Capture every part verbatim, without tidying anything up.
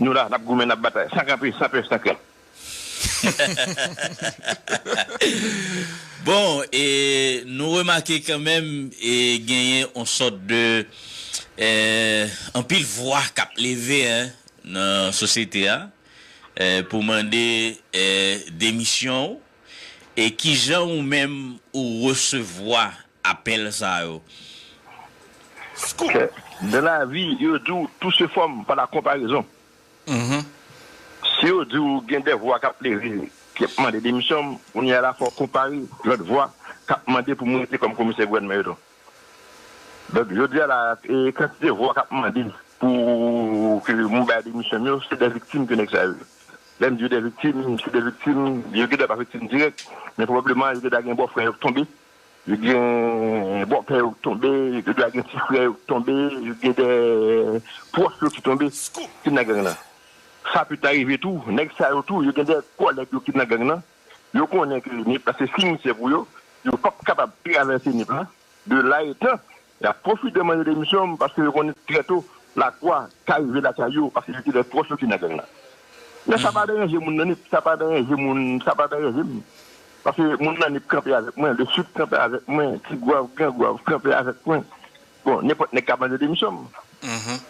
Nou la, n ap goumen, n ap batay, san kanpe, san pè, san krent. Bon, e nou remake kanmenm e genyen yon sòt de e, anpil vwa k ap leve en, nan sosyete a e, pou mande e, demisyon w. E kijan ou menm ou resevwa apèl sa yo? Dans la vie, yo di w tout se forme par la comparaison. Si yo di w gen de vwa k ap leve, k ap mande demisyon m, kounye a la fò w konpare lòt vwa k ap mande pou m rete kòm komisè gouvènman yo tou. Donk, jodi a la, e kantite vwa k ap mande pou ke moun bay demisyon m yo, se de viktim ke nèg sa yo ye. Lè m di yo de viktim, se de viktim, yo gen dwa pa viktim dirèk, men pwobableman yo gen dwa gen bòfrè yo k tonbe, yo gen bòpè yo k tonbe, yo gen dwa gen ti frè yo k tonbe, yo gen de pwòch yo ki tonbe, ki nan gang nan. Sa pita rive tou, nèg sa yo tou, yo gen de kòlèg yo ki nan gang nan, yo konnen ke Nip la se simitye pou yo, yo p ap kapab travèse Nip la, de la etan, y ap pwofite mande demisyon m paske yo konnen trè to, lakwa ka rive lakay yo, paske yo te lè twò soti nan gang nan. Men sa pa deranje moun nan Nip, sa pa deranje moun, sa pa deranje m. Paske moun nan Nip kanpe avèk mwen, Lesid kanpe avèk mwen, Ti Gwav, Gran Gwav kanpe avèk mwen. Bon, nenpòt nèg ka mande demisyon m.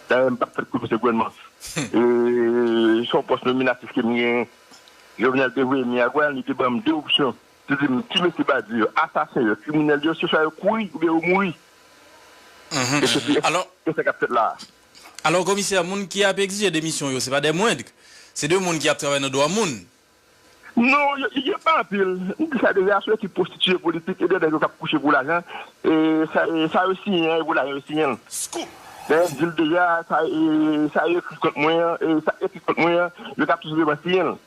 Dayè, m p ap fèt komisè gouvènman. E se yon pòs nominatif ke m genyen. Jovenel te voye m Miragwàn, li te ban m de opsyon. Li di m, ti mesye bandi yo, asasen yo, kriminèl yo, se swa yo kouri oubyen yo mouri. E se se sa k ap fèt la a. Alò, komisè, moun ki ap egzije demisyon yo, se pa de mwendg. Se de moun ki ap travay nan dwa moun. Non, yo, yo pa anpil. M di sa deja, se yon ekip pwostitiye politik e de nèg yo k ap kouche pou lajan. E sa, e sa yo siyen an, e pou lajan yo siyen l. Dayè, m di l deja, sa, e, sa yo ekri kont mwen an, e sa yo ekri kont mwen an, yo t ap toujou devan siyen l.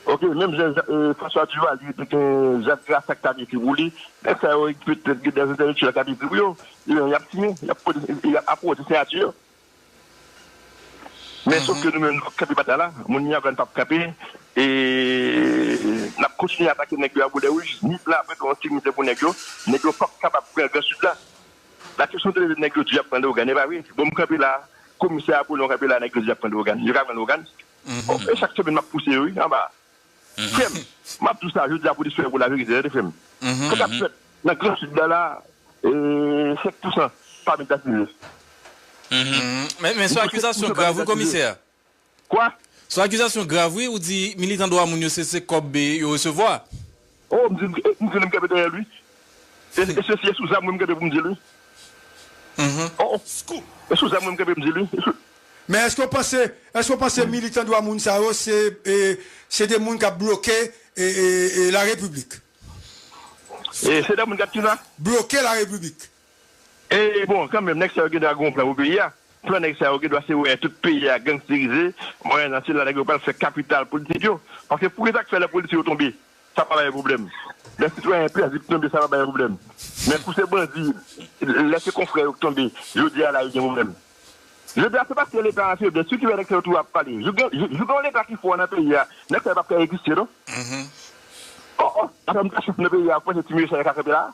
Ok, menm jan e, François Duvalier te gen Jacques Grassac t ap ekri pou li, nèg sa yo petèt gen de entèlektyèl k ap ekri pou yo, e, y ap siyen, y ap pote, y ap apwouve siyati yo. Men sof ke nou menm nou p ap kanpe batay la, moun Miragwàn p ap kanpe, e n ap kontinye atake nèg yo a boulè wouj, Nip la ap rete yon simitye pou nèg yo, nèg yo p ap kapab pran Gran Sid la. La kesyon te leve nèg yo di y ap pran Leyogàn, e pa vre, bon m kanpe la, komisè Apollon kanpe la, nèg yo di y ap pran Leyogàn, yo ka pran Leyogàn. Bon, e chak semèn m ap pouse yo wi, anba. Frè m, m ap di w sa, jodi a pou l espere pou laverite, tande frè m. Sa k ap fèt nan Gran Sid la la, e, senk pousan pa medyakize. Men, men se yon akizasyon grav wi, komisè. Kwa? Se yon akizasyon grav wi, ou di militan dwa moun yo se, se kòb yo resevwa. Oh, m di, m di, m kanpe dèyè l wi. E, e se, se sou zam mwen m kanpe pou m di l wi. Oh, oh. E sou zam mwen m kanpe m di l wi. Men èske w panse, èske w panse militan dwa moun sa yo se, e, se de moun k ap bloke, e, e, e, la repiblik? E se de moun k ap ki sa? Bloke la repiblik. E bon, kanmenm, nèg sa yo gen dwa gen yon plan pou peyi a. Plan nèg sa yo gen dwa se wè tout peyi a gangsterize, mwayennan se la nèg yo pral fè kapital politik yo. Paske pou ki sa k fè lè polisye yo tonbe, sa pa bay pwoblèm. Lè sitwayen pèdi k tonbe, sa pa bay pwoblèm. Men pou se bandi, lè se konfrè yo k tonbe, jodi a la yo gen pwoblèm. Jodi a se paske Leta an feblès wi ki fè nèg sa yo toujou ap pale. Jouk gen, jouk gen yon Leta ki fò nan peyi a, nèg sa yo p ap ka egziste non. Oh, oh, ata m ta chèf nan peyi a, ou panse ti mesye sa yo ka kanpe la?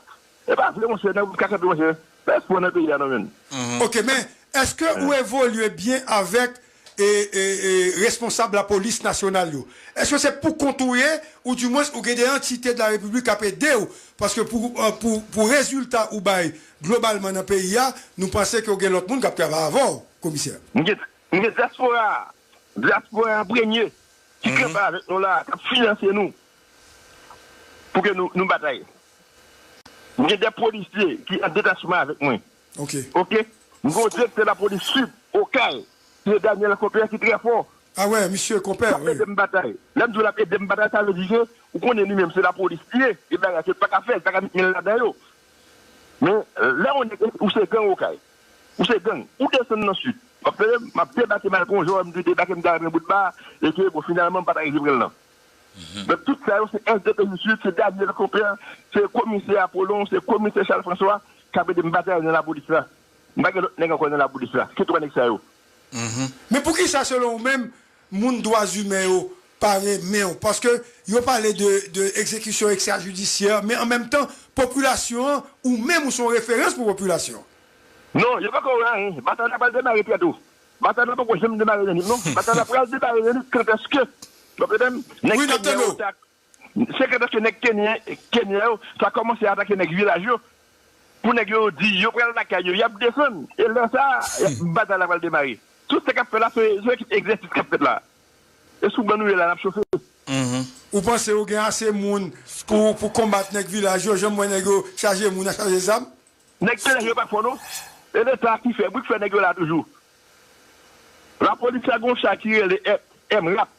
E pa vre monchè, nèg ou ka kanpe monchè. Pa espwa nan peyi a non menn. Ok, men èske ou evolye byen avèk e, e, e, responsab lapolis nasyonal yo? Èske se pou kont ou ye, oudimwens ou gen de antite de la repiblik k ap ede w? Paske pou, e, pou, pou rezilta ou bay globalman nan peyi a, nou panse ke w gen lòt moun k ap travay avè w, komisè. M gen, m gen dyaspora a. Dyaspora an premye ki kanpe avèk nou la, k ap finanse nou pou ke nou, nou batay. M gen de polisye ki an detachman avèk mwen. Ok. Ok? M gen yon direktè lapolis Sid, Okay, ki se Daniel Compère, ki trè fò. Ah wè, misye Compère, wi. L ap ede m batay. Lè m di w l ap ede m batay, sa vle di ke ou konnen li menm se lapolis li ye. Gen bagay ke l pa ka fè, l pa ka met men l ladan yo. Men lè yon nèg ou se gang Okay. Ou se gang. Ou desann nan Sid. W ap tande m? M ap debake m al gon jan, m di debake m ta renmen bout ba, e ke bon, finalman, m pa ta rive pran l nan. Donk, tout sa yo, se S D P J Sid, se Daniel Compère, se komisè Apollon, se komisè Charles François, k ap ede m batay nan lapolis la. M pa gen lòt nèg ankò nan lapolis la. Se twa nèg sa yo. Men poukisa, selon ou menm, moun dwa imen yo pa renmen w? Paske yo pale de, de egzekisyon ekstrajidisyè, men an menm tan, popilasyon an, ou menm, ou se yon referans pou popilasyon an. Non, yo poko wè anyen. Batay la pral demare byento. Batay la poko janm demare nan Nip non. Batay la pral demare nan Nip kantèske, w ap tande m? Nèg Kenyan yo ta, se kantèske nèg Kenyan, Kenyan yo ta kòmanse atake nèg vilaj yo. Pou nèg yo di yo pral lakay yo, y ap desann. E lè sa a, batay la pral demare. Tout sa k ap fèt la, se se ekip egzèsis k ap fèt la. E sou bann nou ye la, n ap chofe. Ou panse ou gen ase moun pou pou konbat nèg vilaj yo, jan m wè nèg yo chaje moun ak chaje zam? Nèg vilaj yo pa fò non. E Leta ki fè bri k fè nèg yo la toujou. Lapolis la gen yon cha ki rele M rap.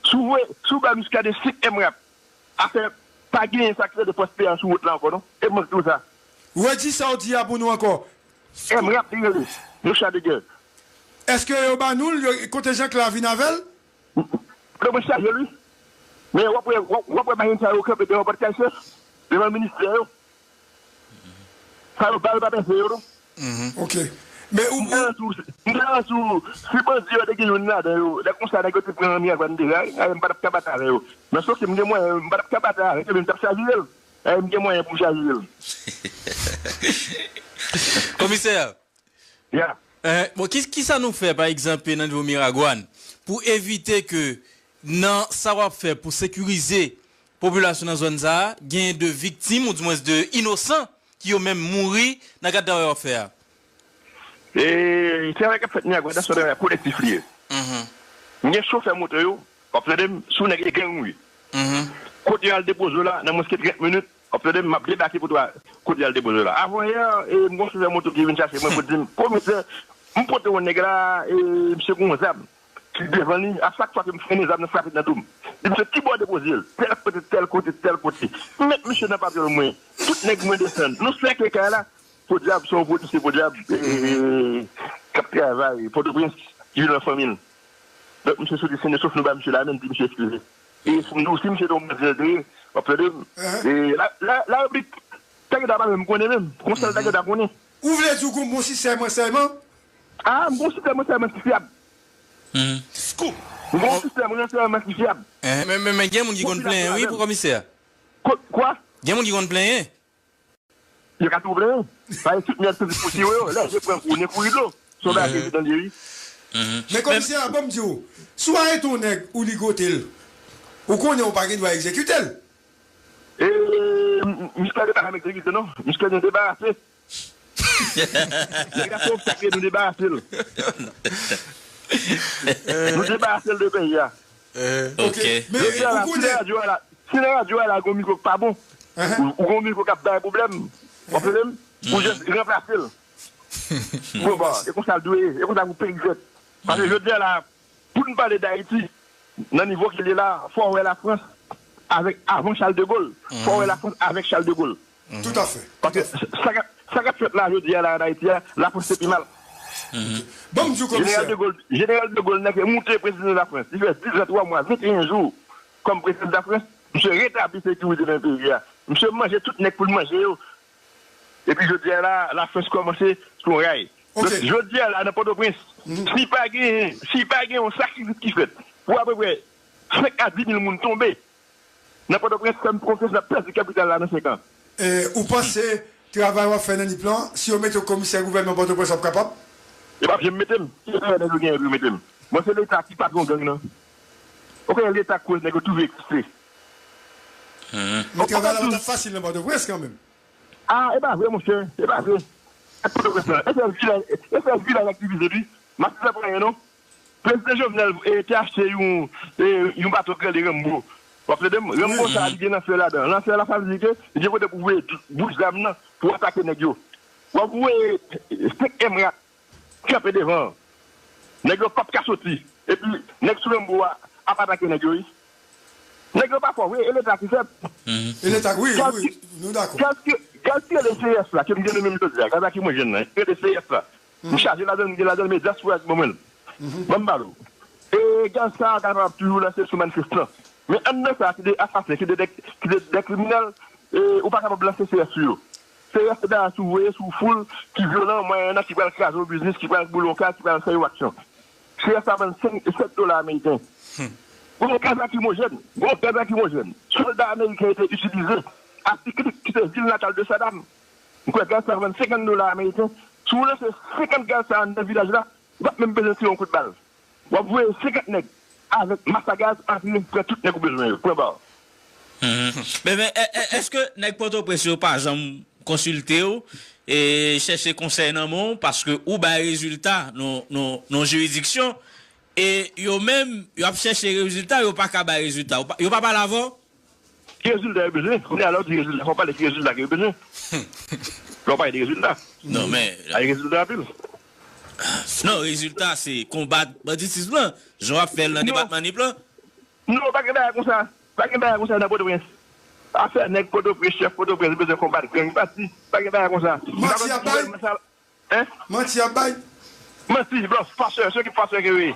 Si w voye, si w bay Muscadin senk M rap, afè pa genyen sa k rele pòs peyan sou wout la ankò non. E m k di w sa. Redi sa w di a pou nou ankò. M rap li rele. Yon cha de gè. Èske yo ba nou l? Kote Jean Claude vin avè l? Kote mwen chaje l wi. Men w ap wè, w ap wè machin sa yo kanpe devan pòt kay chèf, devan ministè yo. Sa yo ba yo pa pèse yo non. Ok. Men ou. M ta rann sou, m ta rann sou, si bandi yo te gen youn ladan yo, lè konsa nèg yo te pran anmi ak bann deja wi, m pa t ap ka batay avè yo. Men sof ke m gen mwayen, m pa t ap ka batay avèk yo, men m t ap chavire l. E m gen mwayen pou m chavire l. Komisè, Yeah. bon, ki, kisa nou fè, pa egzanp, nan nivo Miragwàn, pou evite ke nan sa w ap fè pou sekirize popilasyon nan zòn sa a, genyen de viktim, oudimwens de inosan, ki yo menm mouri nan kad travay w ap fè a? E travay k ap fèt Miragwàn, se yon travay kolektif li ye. M gen chofè moto yo, w ap tande m, sou nèg e gang wi. Kote y al depoze w la, nan mwens ke trant minit, w ap tande m, m ap debake pou twa kote y al depoze w la. Avan yè, e, m gon chofè moto ki vin chache mwen pou di m, komisè, m pote yon nèg la, e, misye gon zam ki devan li, a chak fwa ke m frennen zam nan frape nan do m. Li di, misye, kibò w depoze l? Tèl kote, tèl kote, tèl kote. M met misye nan patròl mwen. Tout nèg mwen desann. Nou sèke kay la. Podyab, se yon polisye Podyab, e, k ap travay Pòtoprens, ki vin nan fanmi l. Donk, misye soti senn e sof nou ba misye lamen, n di misye eskize. E si m di w, si misye te yon bandi entegre, w ap tande m. E la, la, larepiblik, ta gen ta pa menm konnen menm. Konsa l ta gen ta konnen. Ou vle di w gon bon sistèm ransèyman? A, m gon sistèm ransèyman ki fyab. M gon sistèm ransèyman ki fyab. Men, men, men gen moun ki konn plenyen, wi, pou komisè. Kwa? Gen moun ki konn plenyen. Yo ka tou plenyen. Paske tout nèg soti pou tire yo, lè je pran kou, nen kouri dlo. Se yon bagay ki evidan li ye, wi. Men komisè a, ban m di w, si w arete yon nèg ou ligote l, ou konnen ou pa gen dwa egzekite l. E, m, m, Miskaden pa janm egzekite non. Miskaden debarase. Nèg la se obstak li ye, nou debarase l. Nou debarase l de peyi a. Ok. Men ou konnen. Si nan radyo a la, gon mikwo k pa bon, ou gon mikwo k ap bay pwoblèm, w ap tande m, ou jis ranplase l. Bon, bon, e konsa l dwe ye, e konsa pou peyi fèt. Paske jodi a la, pou n pale d Ayiti, nan nivo ke l ye la, fò w wè Lafrans avèk, avan Charles de Gaulle, fò w wè Lafrans avèk Charles de Gaulle. Toutafè. Paske sa k ap, sa k ap fèt la jodi a la ann Ayiti a, Lafrans te pi mal. Ban m di w komisè. Jeneral de Gaulle, Jeneral de Gaulle nan ke moute prezidan Lafrans. Li fè diz an twa mwa, venteyen jou kòm prezidan Lafrans. Misye retabli sekirite nan peyi a. Misye manje tout nèg pou l manje yo. Epi jodi a la, Lafrans kòmanse sou yon ray. Donk, jodi a la, nan Pòtoprens, si pa gen, si pa gen yon sakrifis ki fèt pou apeprè senk a dis mil moun tonbe, nan Pòtoprens, fè m konfyans, n ap pèdi kapital la nan senk an. E, ou panse travay w ap fè nan Nip lan, si yo mete w komisè gouvènman Pòtoprens, w ap kapab? Yo p ap janm mete m. Ki enterè nèg yo genyen pou yo mete m? Mwen se Leta ki patwon gang nan. Ou konnen Leta k koz nèg yo toujou egziste. Men travay la pa t ap fasil nan Pòtoprens kanmenm. A, e pa vre, monchè, e pa vre. Ak Pòtoprens lan, e sèl vilaj, e sèl vilaj ak divize wi. M ap di sa pou anyen non. Prezidan Jovenel te achte yon yon bato k rele Rambo. W ap tande m? Rambo sa a li gen lansè ladan. Lansè la sa vle di ke li gen kote pou voye bouch zam nan pou atake nèg yo. W ap voye senk M rap kanpe devan an. Nèg yo p ap ka soti. Epi nèg sou Rambo a ap atake nèg yo wi. Nèg yo pa fò vre, e Leta ki fèb. E Leta, wi, wi, nou dakò. Gaz ki rele C S la, ke m gen nan men m jodi a, gaz la ki mwen jwenn nan, ki rele C S la. M chaje ladan l, m gen ladan l, men dyaspora ki ban mwen l. Ban m pale w. E gaz sa a kapab toujou lanse sou manifestan. Men anndan sa a, ki de asasen, ki de, ki de kriminèl, e ou pa kapab lanse C S sou yo. C S se bagay si w voye, si w fou l, ki vyolan, mwayennan, ki pral kraze yon biznis, ki pral boule yon kay, ki pral fè yon aksyon. C S la vann senk, sèt dola ameriken. Gon gaz lakrimojèn, gon gaz lakrimojèn. Sòlda ameriken yo te itilize a Tikrit, ki se vil natal de Saddam. M kwè gaz sa vann senkant dola ameriken. Si w lanse senkant gaz sa anndan vilaj la, Ou p ap menm bezwen tire yon kout bal. W ap voye senkant nèg avèk mas a gaz antre pran tout nèg ou bezwen yo. Pwen ba. Men, men, è- è- èske nèg Pòtoprens yo pa janm konsilte w e chèche konsèy nan men w? Paske ou bay rezilta nan nan- nan jiridiksyon e yo menm, yo ap chèche rezilta, yo pa ka bay rezilta. Yo pa- Yo pa pale avè w? Ki rezilta yo bezwen? Kounye a la w di rezilta, fò w pale ki rezilta ke yo bezwen. Lè w pale de rezilta, non, men ay rezilta anpil. Non, rezilta se konbat banditis lan, jan w ap fè l nan depatman Nip lan. Non, pa gen bagay konsa. Pa gen bagay konsa nan Pòtoprens. Afè nèg Pòtoprens, chèf Pòtoprens bezwen konbat gang, pati. Pa gen bagay konsa. Manti y ap bay? Hein? Manti y ap bay? Manti, blòf, pastè, se ki pastè ke yo ye.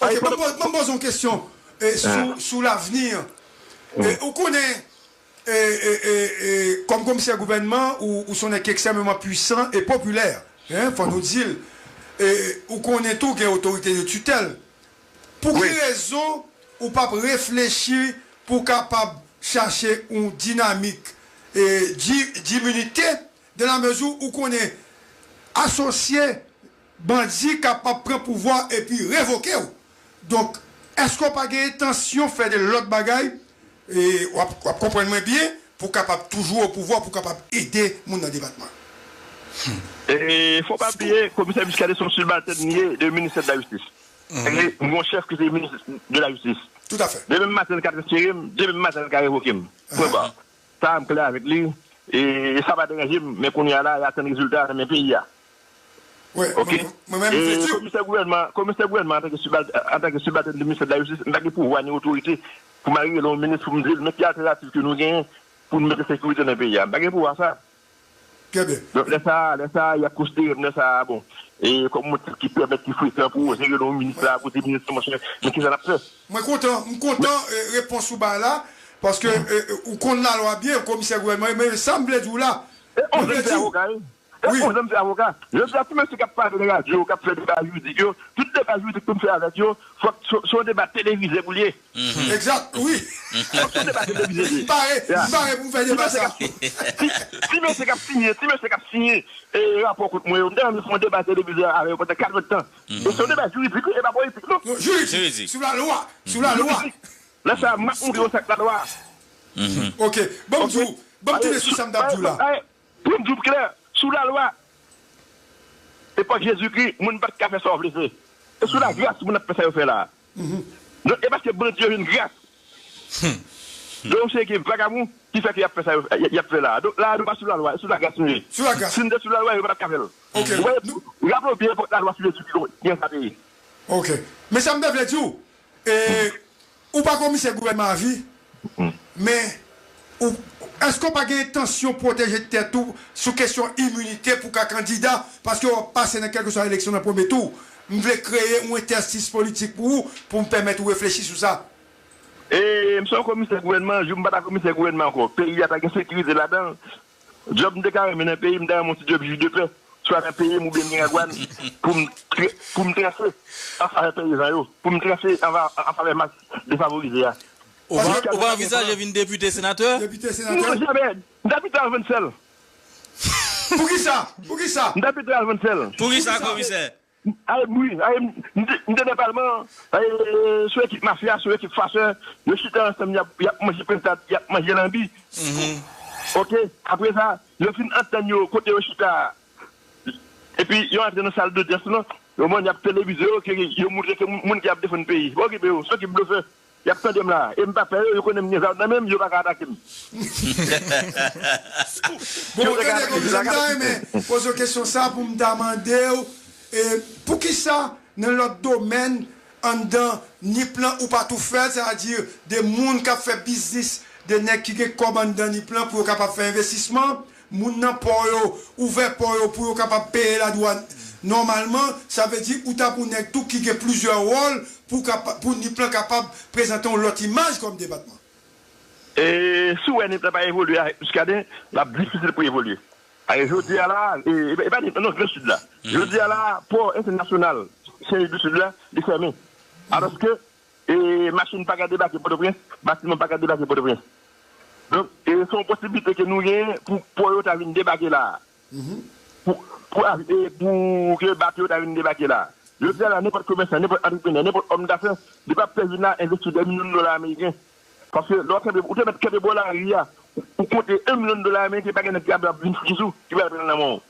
Ok, ban m poze yon kesyon eh, sou, sou lavni. Eh, ou konnen, eh, eh, eh, eh, kòm komisè gouvènman, ou, ou se yon nèg ki ekstrèmeman pwisan e popilè. Hein, fò nou di l. Eh, ou konnen tou gen otorite de titèl. Pou ki rezon ou p ap reflechi pou w kapab chache yon dinamik eh, di- diminite dans la mesure ou konnen asosye bandi kapab pran pouvwa epi revoke w. Donk, èske w pa gen entansyon fè de lòt bagay? E w ap, w ap konprann mwen byen, pou w kapab toujou o pouvwa, pou w kapab ede moun nan depatman. E fò pa bliye, komisè Muscadin se yon sibaltèn li ye de ministè de la jistis. E m gen yon chèf ki se minis de la jistis. Tout à fait. Demen maten l ka transfere m, demen maten l ka revoke m. Pwen ba. Sa a m klè avèk li. E sa pa deranje m, men kounye a la, y a tann rezilta nan men peyi a. Oke? E komisè gouvènman, komisè gouvènman antanke sibal- antanke sibaltèn de ministè de la jistis, m pa gen pouvwa ni otorite pou m al rele yon minis pou m di l men ki altènativ ke nou genyen pou n mete sekirite nan peyi a. M pa gen pouvwa sa. Donk lè sa a, lè sa a, y ap konsidere m lè sa a, bon, e kòm yon tip ki pèmèt, ki frekan pou oze rele yon minis la, pou di minis lan, monchè, men kisa n ap fè? Mwen kontan, m kontan eh, repons ou bay la, paske eh, eh, ou konn lalwa byen, komisè gouvènman, men sa m vle di w la, E on jan m fè avoka, wi. E on jan m fè avoka. Jodi a, tout mesye k ap pale nan radyo, k ap fè deba jiridik yo, tout deba jiridik pou m fè avèk yo, fòk se se yon deba televize pou l ye. Egzak, wi. Fòk se yon deba televize l ye. M pare, m pare pou m fè deba sa. Ti mesye k ap sinye, ti mesye k ap sinye e rapò kont mwen yo, m ta renmen fè yon deba televize avè yo pandan kat èdtan. E se yon deba jiridik, wi, e pa politik, non. Non, jiridik, sou lalwa, sou lalwa. Lè sa a, m ap montre yo sa k lalwa. Ok, ban m di w, ban m tounen sou sa m t ap di w la. Pou m di w klè, sou lalwa, epòk Jezikri, moun pa t ka fè sa w vle fè. E sou lagras moun ap fè sa yo fè la a. Non, e paske bandi yo jwenn gras de yon seri de vagabon ki fè ke y ap fè sa yo y ap fè la a. Donk, la a, nou pa sou lalwa, e sou lagras nou ye. Si n te sou lalwa, yo pa t ap ka fè l. Ou wè, raple w byen, epòk lalwa sou Jezikri, konbyen sa te ye. Ok. Men sa m te vle di w, E, ou pa komisè gouvènman avi, men ou, èske w pa gen entansyon pwoteje tèt ou sou kesyon iminite pou w ka kandida, paske w ap pase nan kèlkeswa eleksyon nan premye tou? M vle kreye yon entèstis politik pou ou, pou m pèmèt ou reflechi sou sa. E, m se yon komisè gouvènman, jou m pa ta komisè gouvènman ankò, peyi a ta gen sekirite ladan l. Djòb m te ka renmen nan peyi m, m ta renmen yon ti djòb jij de pè, swa nan peyi m oubyen Miragwàn, pou m pou m tranche an favè peyizan yo, pou m tranche an favè mas defavorize a. Ou pa anvizaje vin depite, senatè? Depite, senatè? Non, jamè. M t apite Alvansèl. Poukisa? Poukisa? M t apite Alvansèl. Poukisa, komisè? Ay, wi, ay, m te nan palman an, sou ekip mafya, sou ekip fasè, yo chita ansanm, y ap, y ap manje pentad, y ap manje lanbi. Oke, apre sa, yo fin antann yo kote yo chita a. Epi, yo antre nan sal dodans lan, yo mande, y ap televize yo, ke yo moutre ke moun ki ap defann peyi. Pa okipe yo, se ekip blofè. Y ap tande m la. E m pa pè yo, yo konnen m gen zam nan men m, yo pa ka atake m. Bon, tande komisè, m ta renmen poze w kesyon sa pou m ta mande w, e, poukisa nan lòt domèn anndan Nip lan ou pa tou fè l, sètadi de moun k ap fè biznis, de nèg ki gen kòb anndan Nip lan pou yo kapab fè envestisman, moun nan pò yo, ouvè pò yo pou yo kapab peye ladwàn nòmalman, sa vle di ou t ap yon nèg tou ki gen plizyè wòl pou kapa, pou Nip lan kapab prezante yon lòt imaj kòm depatman. E si w wè Nip lan pa evolye avèk Muscadin, l ap difisil pou evolye. Paske jodi a la, e, e, e pa Nip, non, Gran Sid la. Jodi a la, pò entènasyonal Sen Lig di Sid la, li fèmen. Alòske, e, machin pa ka debake Pòtoprens, batiman pa ka debake Pòtoprens. Donk, e, se yon posiblite ke nou genyen pou pò yo ta vin debake la a. pou, pou, e, pou ke bato yo ta vin debake la. Jodi a la, nenpòt komèsan, nenpòt antreprenè, nenpòt òm dafè, li p ap pè vin la envesti dè milyon dola ameriken. Paske lè w kenbe, ou te mèt kenbe bò lari a, ou, ou konte en milyon dola ameriken, pa gen nèg ki ap vin fouti sou, ki pral pran nan men w.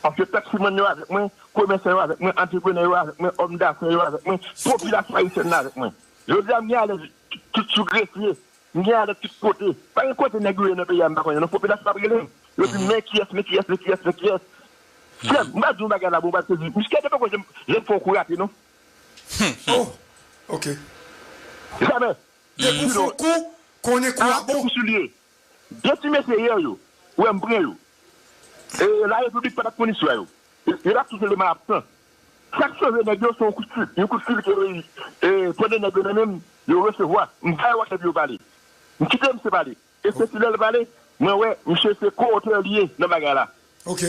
Paske taksimann yo avèk mwen, komèsan yo avèk mwen, antreprenè yo avèk mwen, òm dafè yo avèk mwen, popilasyon ayisyèn nan avèk mwen. Jodi a, m gen alèz tout, tout sou grefye, m gen alèz tout kote. Pa gen kote nèg yo ye nan peyi a, m pa konnen non, popilasyon ap rele m. Yo di m, men kiyès, men kiyès, men kiyès, men kiyès. Frè m, m pral di yon bagay la, bon, m pral sezi. Misye te poko janm, janm fè yon kou rate, non. Oh, ok. Jamè. Depi w fè yon kou, konnen kou a bon. Kou sou lye. De ti mesye yè yo, ou wè m pran yo. E la repiblik pa t ap konn istwa yo. E, e la tout eleman absan. Sa k sove nèg yo se yon kout fil. Yon kout fil ke e, pran de nèg yo nan men m, yo resevwa. M bay wòch epi yo pale. M kite misye pale. E se si lè l pale, mwen wè misye se kowotè li ye nan bagay la. Ok.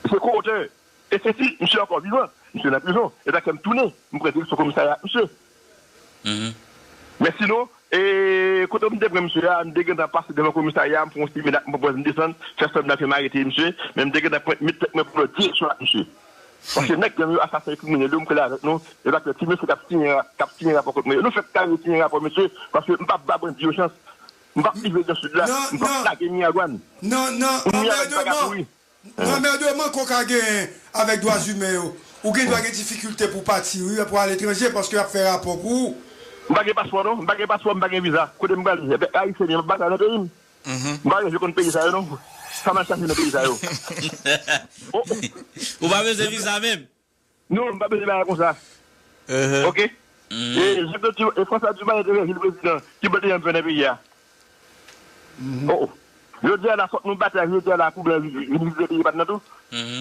Se kowotè. E se si misye ankò vivan, misye nan prizon. E dakè m tounen, m pran direksyon komisarya ak misye. Men sinon, e kote m te pran misye a, m te gentan pase devan komisarya, m fè yon ti menaj, m pran pòz m desann, fè sanblan ke m arete misye, men m te gentan pran, met tèt mwen pou lòt direksyon ak misye. Paske nèg gang yo asasen e kriminèl yo, m klè avèk nou, e dakè ti mesye k ap siyen, k ap siyen rapò kont mwen yo. Nou fèk kare siyen rapò mesye, paske m p ap ba bandi yo chans. M p ap live nan sid la, m p ap lage Miragwàn. Nan, nan, anmèdeman. Nan anmèdeman ke w ka genyen avèk dwa imen yo, ou gen dwa gen difikilte pou w pati, wi, pou w al etranje, paske y ap fè rapò pou ou. M pa gen paspò, non. M pa gen paspò, m pa gen viza. Kote m prale? Ebyen, Ayisyen, m ap batay nan peyi m. M pa reve kont peyi sa yo, non. Sa m al chache nan peyi sa yo? Ou pa bezwen viza menm? Non, m pa bezwen bagay konsa. Ok? E Jean-Claude Duvalier, e François Duvalier te fè vil prezidan, ki bò te janm fè nan peyi a? Oh, oh. Jodi a la, fòk nou batay, jodi a la, pou blan vin vizite peyi pa t nan tou.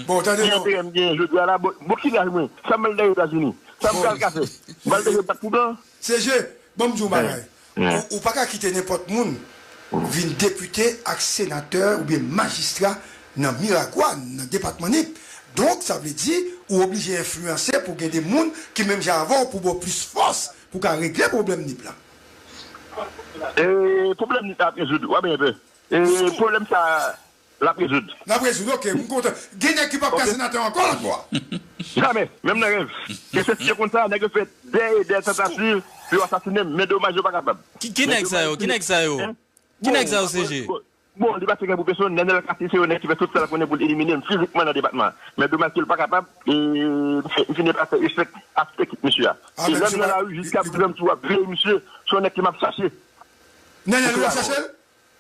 Bon, tande non. Ki enterè m genyen jodi a la? Bon, bon ki laj mwen? Sa m al dèyè Etazini? Sa m pral ka fè? M pral dèyè bat pou blan? Se je, ban m di w yon bagay. Ou, ou pa ka kite nenpòt moun vin depite ak senatè oubyen majistra nan Miragwàn, nan depatman Nip. Donk, sa vle di, ou oblije enfliyanse pou gen de moun ki menm jan avè w pou ba w plis fòs pou w ka regle pwoblèm Nip la. E, pwoblèm Nip la ap rezoud, w a byen pè. E, pwoblèm sa a, l ap rezoud. L ap rezoud, ok, m kontan. Gen nèg ki p ap ka senatè ankò lòt bò a. Jamè, menm nan rèv. E se si yo konn sa, nèg yo fè dè e dè tantativ pou yo asasinen m, men domaj yo pa kapab. Ki, ki nèg sa yo? Ki nèg sa yo? Ki nèg sa yo, C G? Bon, li pa fè gen pou pèsonn, Nenel Cassy se yon nèg ki fè tout sa l konnen pou l elimine m fizikman nan depatman an. Men domaj ke l pa kapab, e m fin epase echèk, aspè kit misye a. E lè m nan lari, jiska prezan m toujou ap veye misye, se yon nèg ke m ap chache. Nenel, ou ap chache l?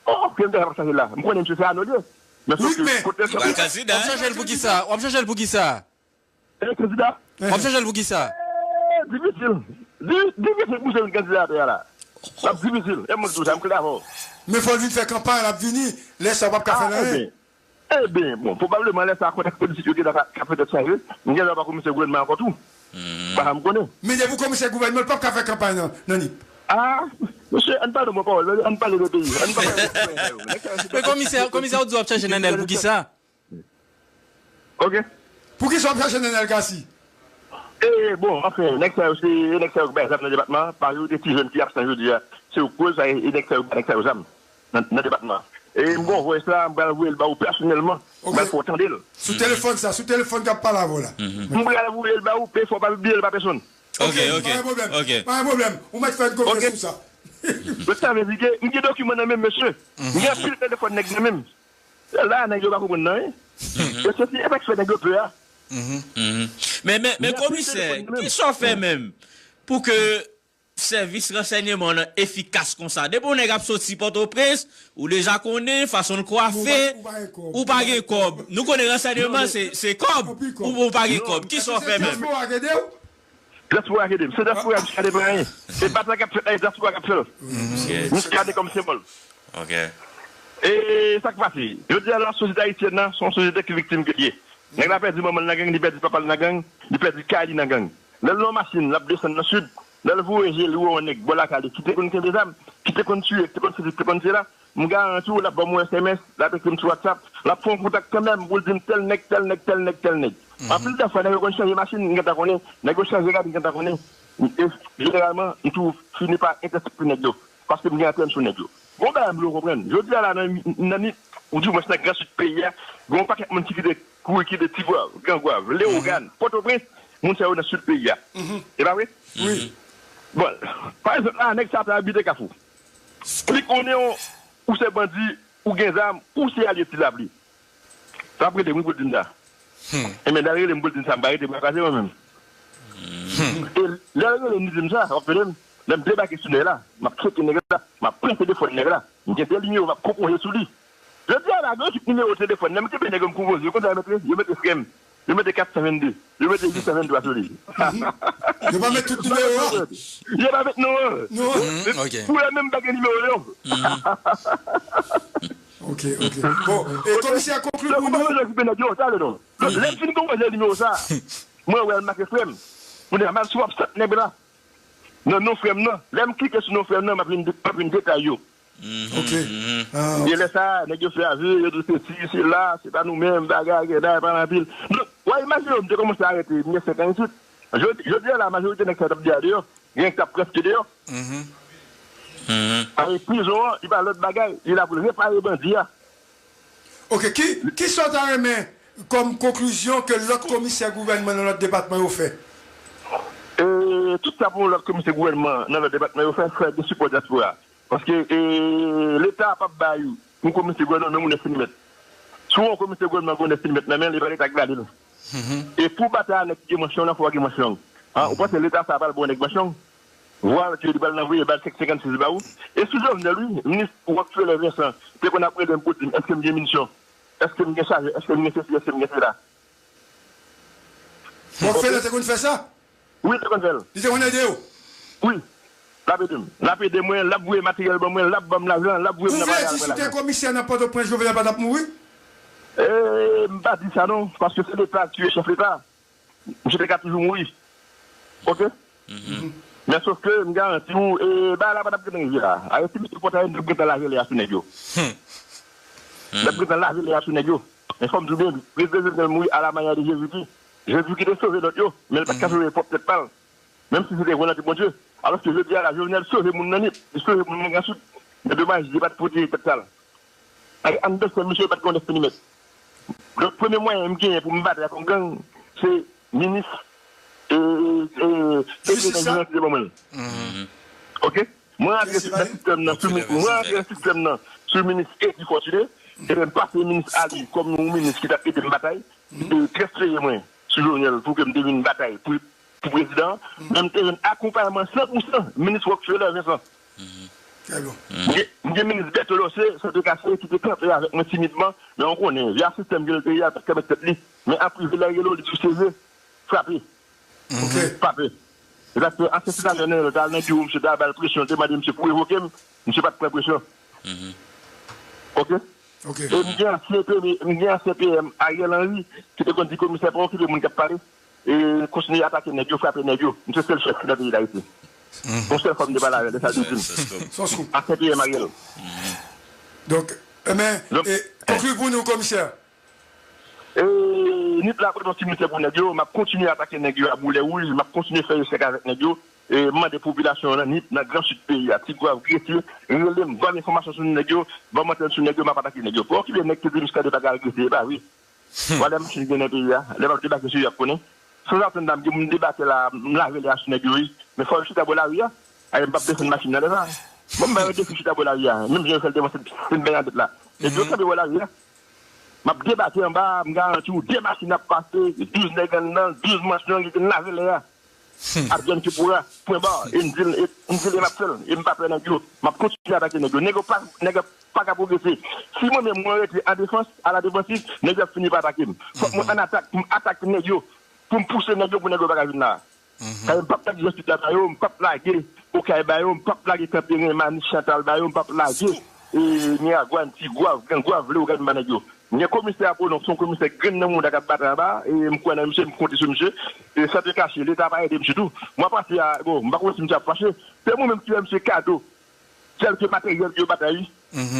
Oh, ke m ta ap chache la. M konnen misye se Ano l ye. Men sòf ke kote l sòti. W ap chache l pou kisa? W ap chache l pou kisa? E kandida. W ap chache l pou kisa? Difisil. Difisil pou jwenn kandida atè a la. L ap difisil. E mwen k di w sa, m klè avè w. Men fò l vin fè kanpay, l ap vini. Lè sa a w p ap ka fè l anyen. Ebyen, bon, pwobableman lè sa a kontèks politik yo gentan ka, ka fè tèt chaje. M genlè pa komisè gouvènman ankò tou. M pa janm konnen. Men depi w komisè gouvènman, l p ap ka fè kanpay nan, nan Nip. Ah, mesye, ann pale yon bon pawòl, ann pale de peyi, ann pa pale de pwoblèm sa yo. Men komisè, komisè, ou di w ap chache Nenel pou kisa? Ok. Poukisa w ap chache Nenel Cassy? E, bon, anfen, nèg sa yo, se nèg sa yo ki bay zam nan depatman an, majorite ti jèn ki absan jodi a, se yo k koz sa, e nèg sa yo ki bay nèg sa yo zam nan, nan depatman an. E m gon voice la, m pral voye l ba ou pèsonèlman, m pral fè w tande l. Sou telefòn sa, sou telefòn k ap pale avè w la. M pral voye l ba ou, men fò w pa pibliye l ba pèsonn. Ok, ok, ok. Pa gen pwoblèm, ou mèt fè n konfyans sou sa. Donk sa vle di ke m gen dokiman nan men m, mesye. M gen anpil telefòn nèg nan men m. Se la nèg yo pa konprann nan, wi. E se ti efèk fè nèg yo pè a. Men, men, men komisè, kisa w fè menm pou ke sèvis ransèyman w lan efikas konsa? Depi yon nèg ap soti Pòtoprens, ou deja konnen fason l kwafe, ou pa gen kòb. Nou konnen ransèyman se, se kòb, ou, ou pa gen kòb. Kisa w fè menm? Dyaspora k ede m. Se dyaspora a, misye ka depann anyen. E batay k ap fèt la, e dyaspora k ap fè l. Misye ka de kòm senbòl. Ok. E sa k pase? Jodi a la, sosyete ayisyèn nan, se yon sosyete ki viktim ke l ye. Nèg la pèdi manman l nan gang, li pèdi papa l nan gang, li pèdi kay li nan gang. Lè l nan yon machin, l ap desann nan sid, lè l voye je l, li wè yon nèg bò lakay li ki te konn kenbe zam, ki te konn tiye, ki te konn sesi, ki te konn sela, m garanti w, l ap ban m yon S M S, l ap ekri m sou WhatsApp, l ap fè yon kontak kanmenm pou l di m tèl nèg, tèl nèg, tèl nèg, tèl nèg. Anpil dè fwa, nèg yo konn chanje machin, m gentan konnen, nèg yo chanje rad, m gentan konnen. E jeneralman, m toujou fini pa entèsepte nèg yo, paske m gen antèn sou nèg yo. Gon bagay m vle w konprann. Jodi a la, nan, nan Nip, ou dimwens nan Gran Sid peyi a, gen yon pakèt moun ki kite kouri kite Ti Gwav, Gran Gwav, Lewogàn, Pòtoprens, moun sa yo nan Sid peyi a. E pa vre? Wi. Bon, pa egzanp la, nèg sa ap abite Kafou. Li konnen w, ou se bandi, ou gen zam, ou se alye Ti Lapli. L ap rele m wi pou l di m sa. Enben, lè l rele m pou l di m sa, m pa rete bra kwaze mwen menm. E lè l rele m, li di m sa, w ap tande m. Lè m debake sou nèg la, m ap tcheke nèg la, m ap pran telefòn nèg la. M gen de nimewo, m ap konpoze sou li. Jodi a la, gen yon ekip nimewo telefòn, lè m kenbe nèg yo, m konpoze, yo konn sa yo mete, yo mete frè m, yo mete kat san vennde, yo mete uit san venntwa sou li. Yo pa met tout nimewo a? Yo pa met non an. Non. Pou lè menm pa gen nimewo yo. Ok, ok. Bon, e komisè a konkli pou nou. Yo pa bezwen okipe nèg yo, sa vle non. Donk, lè m fin konpoze nimewo sa, mwen wè l make frè m. Kounye a, m al sou WhatsApp nèg la. Nan non frè m nan. Lè m klike sou non frè m nan, m ap vin, m ap vin detay yo. Ok. E lè sa a, nèg yo fè avi, yo di se si, se la, se pa nou menm, bagay, gèday, pale anpil. Donk, w a imajine w, m te kòmanse arete, m gen senk an isit. Jodi, jodi a la, majorite nèg sa yo t ap deyò, gen k t ap prèske deyò. Pase prizon an, li pa lòt bagay, li la pou l repare bandi a. Ok, ki, ki sa w ta renmen kòm konklizyon ke lòt komisè gouvènman nan lòt depatman yo fè? E, tout sa pou yon lòt komisè gouvènman nan lòt depatman yo fè, fè gen sipò dyaspora. Paske e, Leta p ap bay yon komisè gouvènman menm yon nèg filimèt. Si w wè yon komisè gouvènman gen yon nèg filimèt nan men l, e pa Leta ki ba li l. E pou batay a nèg ki gen manchong nan, fò w gen manchong. An, ou panse Leta sa a pral ba yon nèg manchong? Vwal ke li pral nan voye bal senk senkannsis ba ou? E sou Jovenel, wi, minis Rockefeller Vincent te konn ap rele m pou di m èske m gen minisyon, èske m gen chajè, èske m gen sesi, èske m gen sela. Rockefeller te konn fè sa? Wi, l te konn fè l. Li te konn ede w? Wi. L ap ede m. L ap ede mwen, l ap voye materyèl ban mwen, l ap ban m lajan, l ap voye m nan bagay. Ou vle di si te komisè nan Pòtoprens, Jovenel pa t ap mouri? E, m pa di sa non, paske se Leta ki tiye chèf Leta. Misye te ka toujou mouri. Ok? Men sòf ke m garanti w, e, bagay la pa t ap gentan rive la. Aristide Michel Pòtayen t ap gentan lave lè a sou nèg yo. L ap gentan lave lè a sou nèg yo. Men fò m di w byen, prezidan Jovenel mouri à la manière de Jésus-Christ. Jezi ki te sove lòt yo, men l pa t ka sove pwòp tèt pa l. Menm si se te volonte Bondye. Alòske jodi a la, Jovenel sove moun nan Nip, li sove moun nan Gran Sid. Men domaj, li pa t pwoteje tèt pa l. Ay, anndan sèl misye pa t gen yon nèg filimèt. Donk, premye mwayen m genyen pou m batay ak yon gang, se minis, e, e, e, sekrè nan jistis te ban mwen l. Ok? Mwen rantre nan sistèm nan sou, mwen rantre nan sistèm nan sou minis Edi Fortuné, epi m pase minis Ali kòm yon minis ki t ap ede m batay, ki te transfere mwen sou Jovenel pou ke m te vin batay pou, pou prezidan an, men m te jwenn akonpayman san pou san minis Rockefeller Vincent. M gen, m gen minis Bertho Lorcé, Santé Caché, ki te kanpe avèk mwen timidman, men w konnen, via sistèm ke l te ye a, l pa t ka mèt tèt li. Men an prive, lè l rele w, li di w seze, frape. Frape. Egzakteman. Ansyen senatè Nenel te al nan biwo misye, te al ba l presyon, te mande misye pou revoke m, misye pa t pran presyon. Ok? E m gen ansyen premye, m gen ansyen P M Ariel Henry ki te konn di komisè pa okipe moun k ap pale, e kontinye atake nèg yo, frape nèg yo. M se sèl chèf ki nan peyi Dayiti. Yon sèl fwa m te pale avè l, e sa l te di m. Ansyen P M Ariel. Donk, enben, e, konkli pou nou, komisè. E, Nip la, kote yon ti misye pou nèg yo, m ap kontinye atake nèg yo a boulè wouj, m ap kontinye fè echèk avèk nèg yo. E, m mande popilasyon an nan Nip, nan Gran Sid peyi a, Ti Gwav, Gresye, rele m, ba m enfòmasyon sou nèg yo, ban m antèn sou nèg yo, m ap atake nèg yo. Pa okipe nèg ki di m Muscadin pa ka al Gresye, e pa vre. Wè lè machin gen nan peyi a, lè m ap debake sou yo, y ap konnen. Sanzatann la, m gen moun debake la, m lave lè a sou nèg yo, wi. Men fò yo chita bò lari a. Aye, m p ap desann machin nan lè sa. Bon, m ba yo defi chita bò lari a. Menm jan yo fè l devan Sen, Sen Bènadèt la. Epi yo kanpe bò lari a. M ap debake anba a, m garanti w, de machin ap pase, douz nèg anndan l, douz manch nan, li te lave lè a. Ap jwenn ki pou ra, pwen ba, e m di l, e m di l, e m ap fè l, e m pa pè nèg yo. M ap kontinye atake nèg yo. Nèg yo pa, nèg yo pa ka pwogrese. Si mwen menm mwen rete an defans, a la defansif, nèg yo ap fini pa atake m. Fòk mwen an atak, pou m atake nèg yo, pou m pouse nèg yo, pou nèg yo pa ka vin la. Kay m p ap lage Jean Philippe la ba yo, m p ap lage Okay ba yo, m p ap lage Kanperen, Manich, Chantal ba yo, m p ap lage, e, Miragwàn, Ti Gwav, Gran Gwav, Lewogàn, m ba nèg yo. M gen komisè Apolon, se yon komisè grenn nan mouda k ap batay anba, e m kwè nan misye, m konte sou misye. E sa te kache, Leta pa ede misye tou. Mwa pase a, bon, m pa konnen si misye ap fache. Se mwen menm ki fè misye kado kèlke materyèl pou yo batay, wi.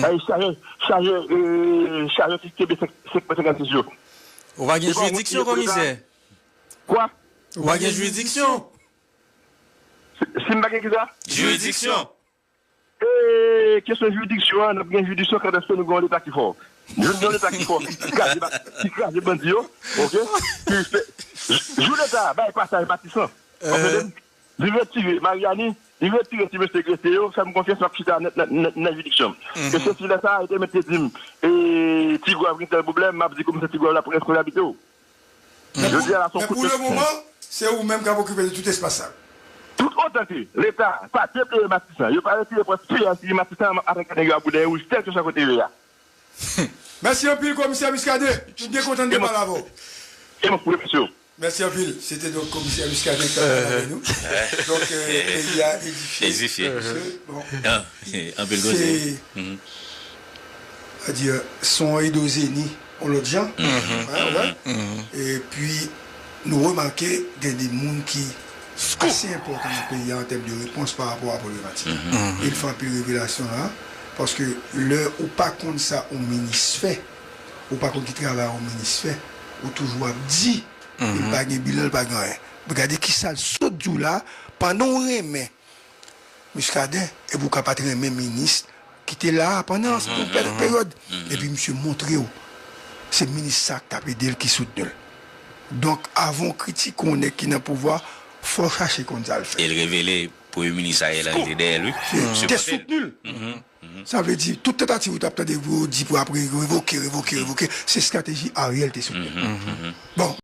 Ay, chajè, chajè, e, chajè ki kenbe senk, senk pwen senkannsis yo. Ou pa gen jiridiksyon, komisè? Kwa? Ou pa gen jiridiksyon? Si, si m pa gen kisa? Jiridiksyon. E, kesyon jiridiksyon an, n ap gen jiridiksyon kantèske nou gen yon Leta ki fò. Yon, yon Leta ki fò, ki kraze, ba- ki kraze bandi yo, oke? Ki fè, jou Leta a bay pasaj Matisan, konprann? Li retire Mariani, li retire ti mesye Gresye yo, fè m konfyans, m ap chita nan, nan, nan, nan jiridiksyon m. Ke se si lè sa a, yo te mete di m, e, Ti Gwav gen tèl pwoblèm, m ap di komisè Ti Gwav la pran responsablite w. Jodi a la, se yon kout de fon. Men pou lemoman, se ou menm k ap okipe de tout espas sa. Tout otan ke Leta pa depleye Matisan, yo pa retire pòs P L C Matisan an, m ap atake nèg yo a boudèy wouj, kèlkeswa kote yo ye a. Mèsi anpil, Komisè Muscadin. M byen kontan de pale avè w. E mwen pou mesye. Mèsi anpil. Se te donk Komisè Muscadin ki t ap pale avè nou. Donk, euh, peyi a edifye. Edifye. Bon. Ah, anpil koze. Se, a di, son an edo zeni, on lòt jan. Epi, nou remake gen de moun ki ase enpòtan nan peyi a an tèm de repons pa rapò a pwoblematiki. E l fè anpil revelasyon la, paske lè ou pa konn sa yon minis fè, ou pa konn ki travay yon minis fè, ou toujou ap di, e l pa gen bilan, l pa gen anyen. Men gade ki sa l sot di w la, pandan w renmen Muscadin, epi w ka pa t renmen minis ki te la a pandan yon peryòd. Epi misye montre w, se minis sa k t ap ede l ki soutni l. Donk, avan w kritike yon nèg ki nan pouvwa, fò w chache konn sa l fè. E l revele, premye minis Ariel Henry te dèyè l, wi. Te soutni l. Sa vle di, tout tantativ ou t ap tande pou yo di pou ap revoke, revoke, revoke, se estrateji Ariel te soutni l. Bon.